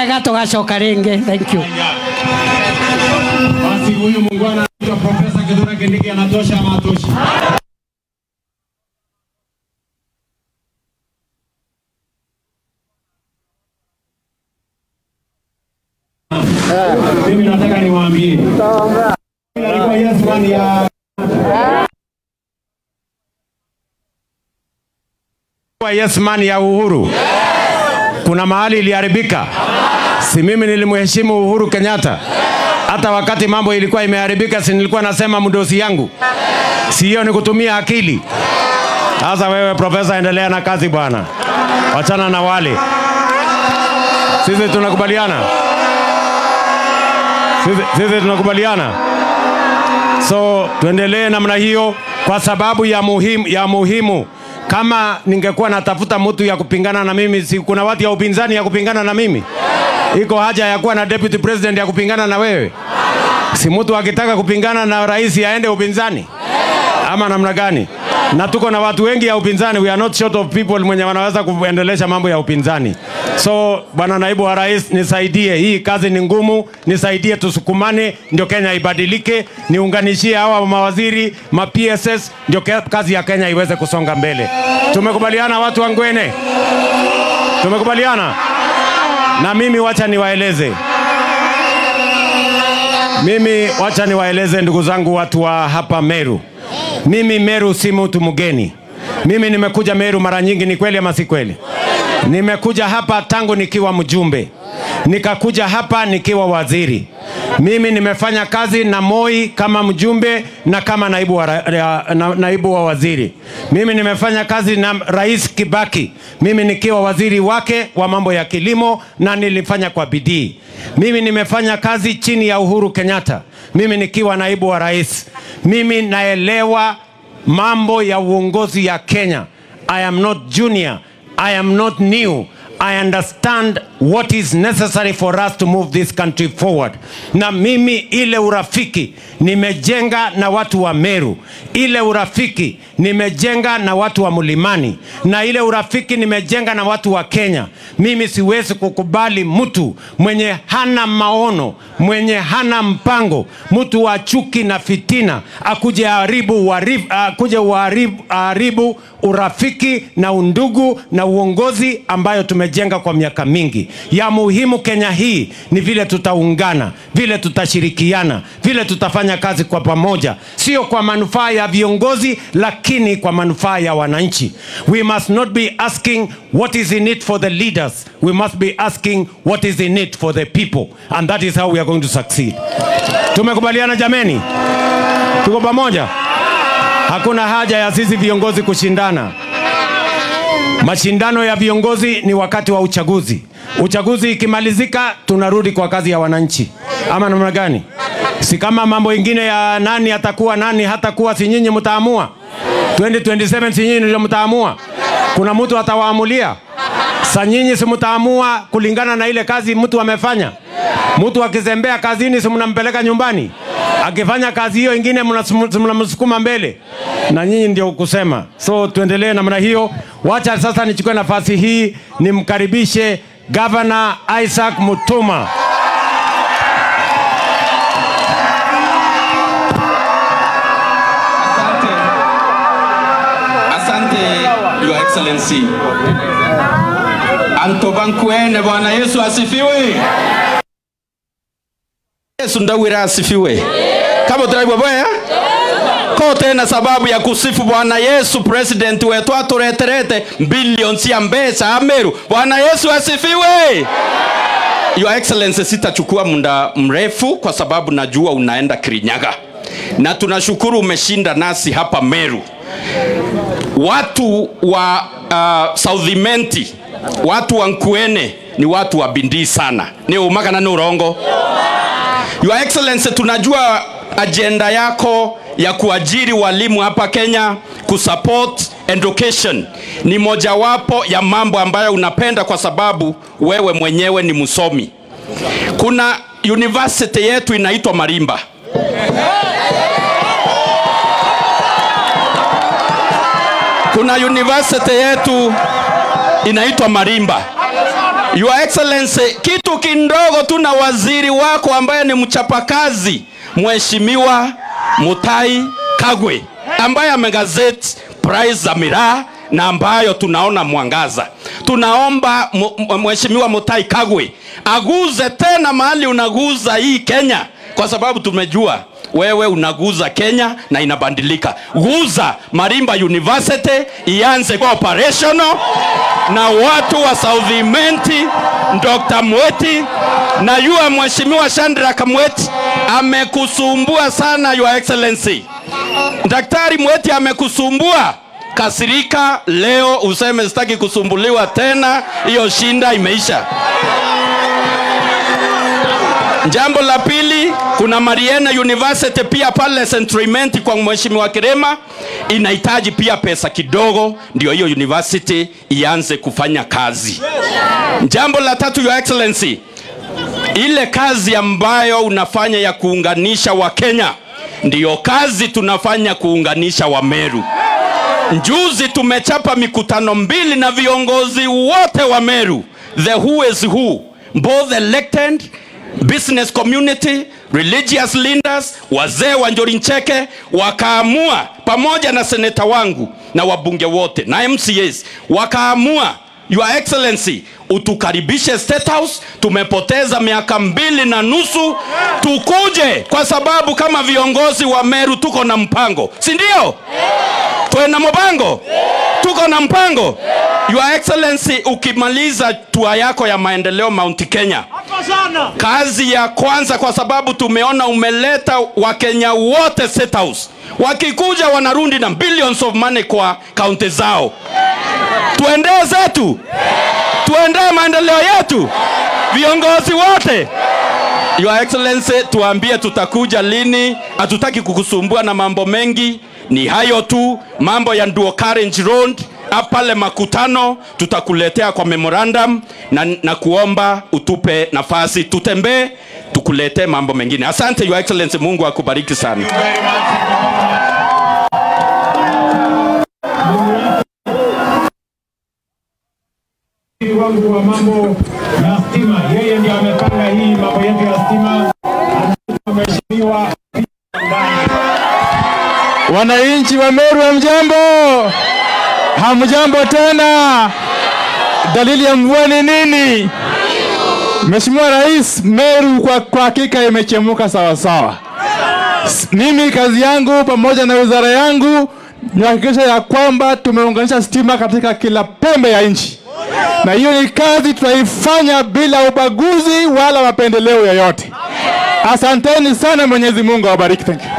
Wega tugacoka ringi. Thank you. Basi huyu muungwana anaitwa Profesa Kithure Kindiki anatosha ama hatoshi? Mimi nataka niwaambie. Alikuwa yes man ya yes man ya Uhuru. Kuna mahali iliharibika. Si mimi nilimheshimu Uhuru Kenyatta. Hata wakati mambo ilikuwa imeharibika, si nilikuwa nasema mdosi yangu. Si hiyo ni kutumia akili. Sasa wewe profesa, endelea na kazi bwana. Wachana na wale. Sisi tunakubaliana. Sisi tunakubaliana. So tuendelee namna hiyo kwa sababu ya muhimu. Kama ningekuwa natafuta mtu ya kupingana na mimi, si kuna watu ya upinzani ya kupingana na mimi? Iko haja ya kuwa na deputy president ya kupingana na wewe? Si mtu akitaka kupingana na rais aende upinzani? Ama namna gani? Na tuko na watu wengi ya upinzani, we are not short of people mwenye wanaweza kuendelesha mambo ya upinzani. So bwana naibu wa rais, nisaidie, hii kazi ni ngumu, nisaidie tusukumane ndio Kenya ibadilike, niunganishie hawa mawaziri, ma PSS ndio kazi ya Kenya iweze kusonga mbele. Tumekubaliana watu wa Ngwene? Tumekubaliana? Na mimi wacha niwaeleze. Mimi wacha niwaeleze ndugu zangu watu wa hapa Meru. Mimi Meru si mtu mgeni. Mimi nimekuja Meru mara nyingi, ni kweli ama si kweli? Nimekuja hapa tangu nikiwa mjumbe. Nikakuja hapa nikiwa waziri. Mimi nimefanya kazi na Moi kama mjumbe na kama naibu wa waziri. Mimi nimefanya kazi na Rais Kibaki. Mimi nikiwa waziri wake wa mambo ya kilimo na nilifanya kwa bidii. Mimi nimefanya kazi chini ya Uhuru Kenyatta. Mimi nikiwa naibu wa rais. Mimi naelewa mambo ya uongozi ya Kenya. I am not junior. I am not new. I understand what is necessary for us to move this country forward. Na mimi ile urafiki nimejenga na watu wa Meru, ile urafiki nimejenga na watu wa Mlimani, na ile urafiki nimejenga na watu wa Kenya. Mimi siwezi kukubali mtu mwenye hana maono, mwenye hana mpango, mtu wa chuki na fitina akuje haribu urafiki na undugu na uongozi ambayo tumejenga kwa miaka mingi. Ya muhimu Kenya hii ni vile tutaungana, vile tutashirikiana, vile tutafanya kazi kwa pamoja, sio kwa manufaa ya viongozi lakini kwa manufaa ya wananchi. We must not be asking what is in it for the leaders. We must be asking what is in it for the people, and that is how we are going to succeed. Tumekubaliana jameni? Tuko pamoja? Hakuna haja ya sisi viongozi kushindana. Mashindano ya viongozi ni wakati wa uchaguzi. Uchaguzi ikimalizika tunarudi kwa kazi ya wananchi. Ama namna gani? Si kama mambo ingine ya nani atakuwa nani hatakuwa, si nyinyi mtaamua. 2027 si nyinyi ndio mtaamua. Kuna mtu atawaamulia? Sa nyinyi si mtaamua kulingana na ile kazi mtu amefanya. Mtu akizembea kazini si mnampeleka nyumbani. Akifanya kazi hiyo ingine mnamsukuma mbele. Na nyinyi ndio kusema. So tuendelee namna hiyo. Wacha sasa nichukue nafasi hii nimkaribishe Governor Isaac Mutuma. Asante. Asante Your Excellency. Antobankuene, Bwana Yesu asifiwe. Yesu ndawira asifiwe. Kama tunaibwa bwana? Kote na sababu ya kusifu Bwana Yesu, president wetu atureterete billions ya mbesa Ameru. Bwana Yesu asifiwe. Your Excellency, sitachukua muda mrefu kwa sababu najua unaenda Kirinyaga. Na tunashukuru umeshinda nasi hapa Meru. Watu wa South Imenti, watu wa Nkuene ni watu wa bidii sana. Ni umaka na urongo. Your Excellency, tunajua agenda yako ya kuajiri walimu hapa Kenya, kusupport education ni mojawapo ya mambo ambayo unapenda kwa sababu wewe mwenyewe ni msomi. Kuna university yetu inaitwa Marimba. Kuna university yetu inaitwa Marimba. Your Excellency, kitu kindogo tu na waziri wako ambaye ni mchapakazi, Mheshimiwa Mutahi Kagwe, ambaye amegazeti price za miraa na ambayo tunaona mwangaza. Tunaomba Mheshimiwa Mutahi Kagwe aguze tena mahali unaguza hii Kenya, kwa sababu tumejua wewe unaguza Kenya na inabadilika. Guza Marimba University ianze kwa operational, na watu wa South Imenti, Dr. Mweti na yua Mheshimiwa Chandra Kamweti amekusumbua sana, Your Excellency. Daktari Mweti amekusumbua. Kasirika leo useme sitaki kusumbuliwa tena, hiyo shinda imeisha. Jambo la pili, kuna Mariana University pia pale Centriment kwa Mheshimiwa Kirema, inahitaji pia pesa kidogo ndio hiyo university ianze kufanya kazi. Jambo la tatu, Your Excellency, ile kazi ambayo unafanya ya kuunganisha wa Kenya ndiyo kazi tunafanya kuunganisha wa Meru. Juzi tumechapa mikutano 2 na viongozi wote wa Meru, the who is who, both elected, business community, religious leaders, wazee wa Njori Ncheke, wakaamua pamoja na seneta wangu na wabunge wote na MCAs, wakaamua, Your Excellency, utukaribishe State House. Tumepoteza miaka 2.5, tukuje kwa sababu kama viongozi wa Meru tuko na mpango, si ndio? Tuwe na mpango, tuko na mpango. Your Excellency, ukimaliza tour yako ya maendeleo Mount Kenya, kazi ya kwanza, kwa sababu tumeona umeleta Wakenya wote State House, wakikuja wanarundi na billions of money kwa kaunti zao. Tuendee zetu, tuendee maendeleo yetu, viongozi wote. Your Excellency, tuambie tutakuja lini. Hatutaki kukusumbua na mambo mengi, ni hayo tu. Mambo ya Nduo Carriage Road pale makutano tutakuletea kwa memorandum, na kuomba utupe nafasi tutembee tukuletee mambo mengine. Asante Your Excellency, Mungu akubariki sana. Wangu wa mambo ya stima, yeye ndiye amepanga hii mambo yetu ya stima. Mheshimiwa. Wananchi wa Meru, hamjambo? Hamjambo tena? Dalili ya mvua ni nini? Mheshimiwa Rais, Meru kwa hakika imechemuka sawa sawa. Mimi kazi yangu pamoja na wizara yangu ni kuhakikisha ya kwamba tumeunganisha stima katika kila pembe ya nchi. Na hiyo ni kazi tutaifanya bila ubaguzi wala mapendeleo yoyote. Asanteni sana, Mwenyezi Mungu awabariki. Thank you.